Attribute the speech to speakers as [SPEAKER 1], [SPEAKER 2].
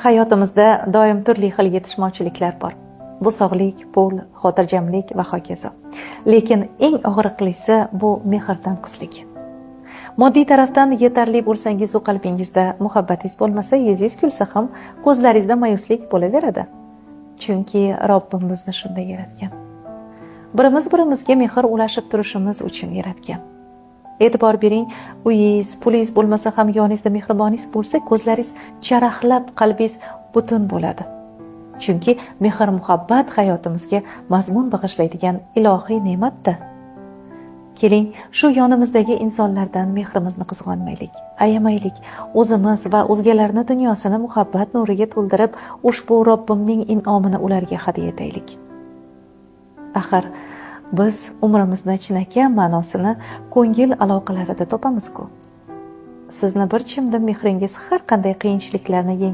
[SPEAKER 1] Hayotimizda doim turli xil yetishmovchiliklar bor. Bu sog'lik, pul, xotirjamlik va hokazo. Lekin eng og'riqlisi bu mehr tanqislik. Moddiy tarafdan yetarli bo'lsangiz u qalbingizda muhabbatingiz bo'lmasa, yuzingiz kulsa ham ko'zlaringizda ma'yuslik bo'laveradi. Chunki Robbim bizni shunday yaratgan. Birimiz birimizga mehr ulashib turishimiz uchun yaratgan. E'tibor bering, uyingiz, pulingiz bo'lmasa ham yoningizda mehriboningiz bo'lsa, ko'zlaringiz charaqlab, qalbingiz butun bo'ladi. Chunki mehr muhabbat hayotimizga mazmun bag'ishlaydigan ilohiy ne'matda. Keling, shu yonimizdagi insonlardan mehrimizni qizg'onmaylik, ayamaylik. O'zimiz va o'zgalarni dunyosini muhabbat nuriga to'ldirib, ushbu Robbimning in'omini ularga hadya etaylik. Axir biz umrimizni chinakam ma'nosini ko'ngil aloqalarida topamiz-ku. Sizni bir chimdim mehringiz har qanday qiyinchiliklarni yengib